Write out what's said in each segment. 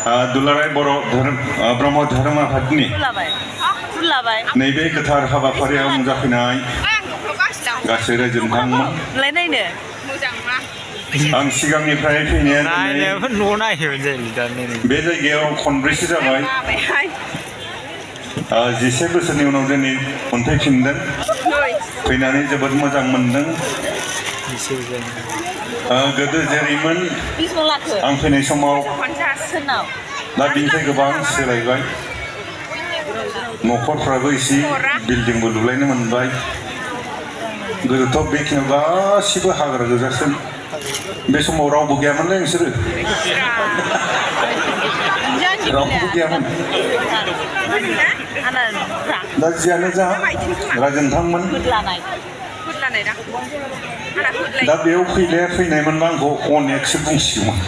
दुलाराय बर' ब्रह्म धोरोम आफादनि नैबे गोथार हाबाफारियाव नुजाफैनाय गासै रायजो नोंथांमोन आं सिगांनिफ्राय फैनाया बे जायगायाव खनब्रैसो जाबाय 10 बोसोरनि उनाव दिनै मोनफैफिनदों फैनानै जोबोद मोजां मोनदों गोदो जेरैमोन आं फैनाय समाव दा बिनिफ्राय गोबां सोलायबाय न'खरफ्राबो एसे बिल्डिंबो लुलायनो मोनबाय गोदोथ' बेखिनियाव गासिबो हाग्रा गोजासोम बे समाव रावबो गैयामोनलै नोंसोरो रावबो गैयामोन दा जियानो जा रायजो नोंथांमोन दा बेयाव फैनायमोनबा आंखौ अनेकसो बुंसिगौमोन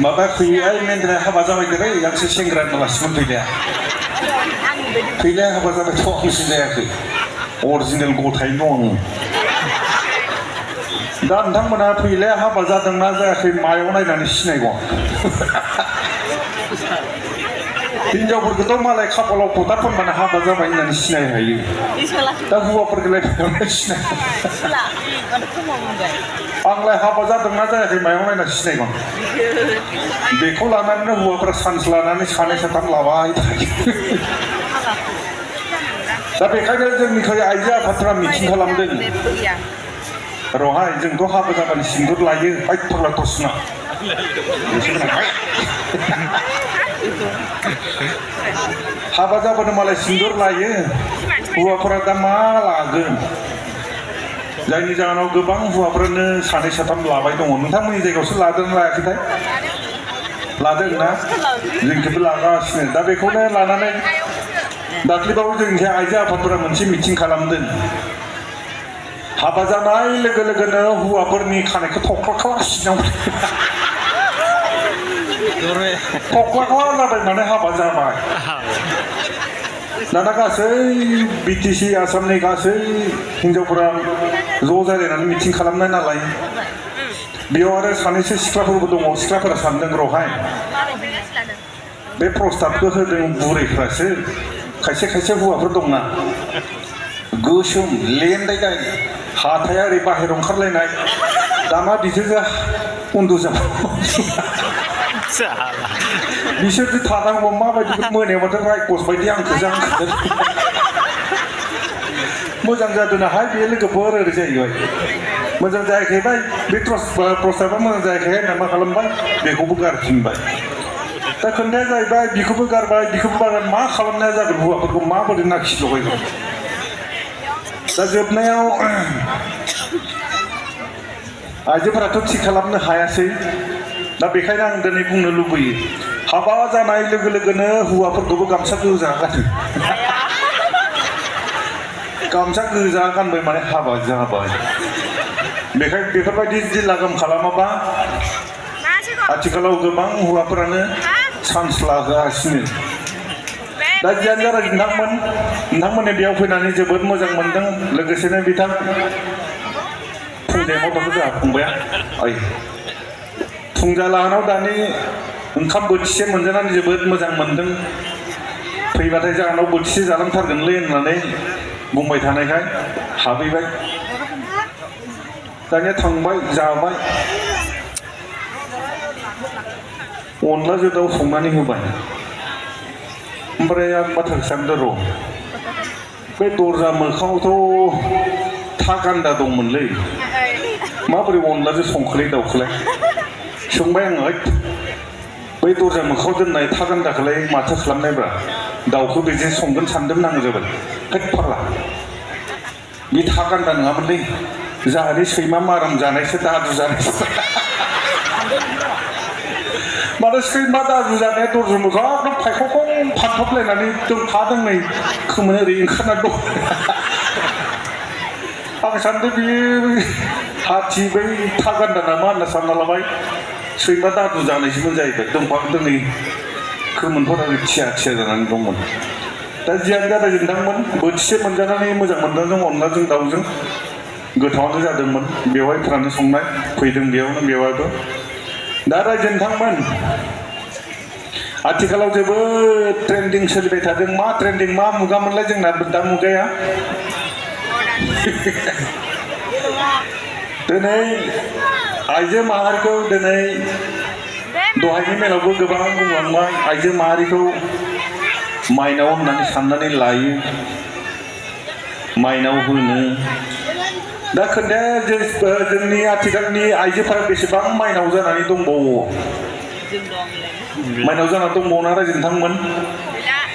माबा फैया मेन्द्राया हाबा जाबायदोंलै आंसो सेंग्रा नालासिमोन फैलाया हाबा जाबायथ' आंसो जायाखै अरिजिनेल गथायैनो दं दा नोंथांमोना फैलाया हाबा जादोंना जायाखै मायाव नायनानै सिनायगौ हिनजावफोरखौथ' मालाय खाफालाव फोथा फोनबानो हाबा जाबाय होननानै सिनाय हायो दा हौवाफोरखौलाय सिनाय आंलाय हाबा जादोंना जायाखै मायाव नायनानै सिनायगौ बेखौ लानानैनो हौवाफ्रा सान्स लानानै सानै साथाम लाबाय थायो दा बेखायनो जोंनिखै आइजो आफादफ्रा मिटिं खालामदों रहाय जोंथ' हाबा जाबानो सिन्दुर लायो हाय फाग्ला दसना हाबा जाबानो मालाय सिन्दुर लायो हौवाफोरा दा मा लागोन जायनि जाहोनाव गोबां हौवाफ्रानो सानै साथाम लाबाय दङ नोंथांमोननि जायगायावसो लादों लायाखैथाय लादों ना जोंखौबो लागासिनो दा बेखौनो लानानै दाख्लैबावै जोंनि आइजो आफादफोरा मोनसे मिटिं खालामदों हाबा जानाय लोगो लोगोनो हौवाफोरनि खानायखौ थख्ला सिनांगौ थख्ला जाबाय माने हाबा जाबाय दाना गासै बिटिसि आसामनि गासै हिनजावफोरा ज' जालायनानै मिटिं खालामनाय नालाय बेयाव आरो सानैसो सिख्लाफोरबो दङ सिख्लाफोरा सानदों रहाय बे प्रस्ताबखौ होदों बुरैफ्रासो खायसे हौवाफोर दंना गोसोम लेन्दाय हाथाया ओरै बाहेरायाव ओंखारलायनाय दाना बिसोरजों उन्दुजाबाय बिसोरजों थानांगौ माबायदि मोनायावबाथ' रायकस बायदि आंखौ जांखादों मोजां जादोंनाहाय बे लोगोफोर ओरै जाहैबाय मोजां जायाखैबाय बे प्रस्ताबा मोजां जायाखै होनना मा खालामबाय बेखौबो गारफिनबाय दा खोन्थाया जाहैबाय बिखौबो गारबाय बिखौबो गारबाय मा खालामनाया जागोन हौवाफोरखौ माबोरै नाखि लगायगोन दा जोबनायाव आइजोफोराथ' थि खालामनो हायासै दा बेखायनो आं दिनै बुंनो लुबैयो हाबा जानाय लोगो लोगोनो हौवाफोरखौबो गामसा गोजा गानो गामसा गोजा गानबाय माने हाबा जाबाय बेखायनो बेफोरबायदि जुदि लागाम खालामाबा आथिखालाव गोबां हौवाफोरानो चान्स लागासिनो दा जियानो जाबाय नोंथांमोननि बेयाव फैनानै जोबोद मोजां मोनदों लोगोसेनो बिथां फुंजायाव थांनो जोंहा फंबाया फुंजालाहानाव दानि ओंखाम बोथिसे मोनजानानै जोबोद मोजां मोनदों फैबाथाय जाहानाव बोथिसे जालांथारगोनलै होननानै बुंबाय थानायखाय हाबैबाय दानिया थांबाय जाबाय अनलाजों दाउ संनानै होबाय ओमफ्राय आं बाथ्रा सानदों र' बे दरजा मोखाङावथ' था गान्दा दंमोनलै माबोरै अनलाजों संखोलाय दाउखोलाय सोंबाय आङो बै दरजा मोखाङाव दोननाय था गान्दाखौलाय माथो खालामनायब्रा दाउखौ बेजों संगोन सानदोंमोन आङो जाबाय हैद फाग्ला बे था गान्दा नङामोनलै जाहानि सैमा माराम जानायसो दादु जानायसो माथो सैमा दादु जानाया दरजा मोखाङाव एकदम फायखं फानफबलायनानै था दोंनै खोमोन ओरै ओंखारना दं आं सानदों बेयो हाथि बै था गान्दा नामा होनना सानना लाबाय सैमा दादु जानायसोमोन जाहैबाय दंफां दोनै खोमोनफोरा थिया जानानै दंमोन दा जियानो जादों नोंथांमोन बोथिसे मोनजानानै मोजां मोनदों अनलाजों दाउजों गोथावानो जादोंमोन बेवहाय फोरानो संनाय फैदों बेयावनो बेवहायबो दा रायजो नोंथांमोन आथिखालाव जोबोद ट्रेन्डिं सोलिबाय थादों मा ट्रेन्डिं मा मुगा मोनलाय जोंना दा मुगाया दिनै आइजो माहारिखौ दिनै दहायनि मेलावबो गोबां बुंलांबाय आइजो माहारिखौ माइनाव होननानै साननानै लायो माइनाव होनो दा खोन्थाया जोंनि आथिखालनि आइजोफोरा बेसेबां माइनाव जानानै दंबावो माइनाव जानानै दंबावो ना रायजो नोंथांमोन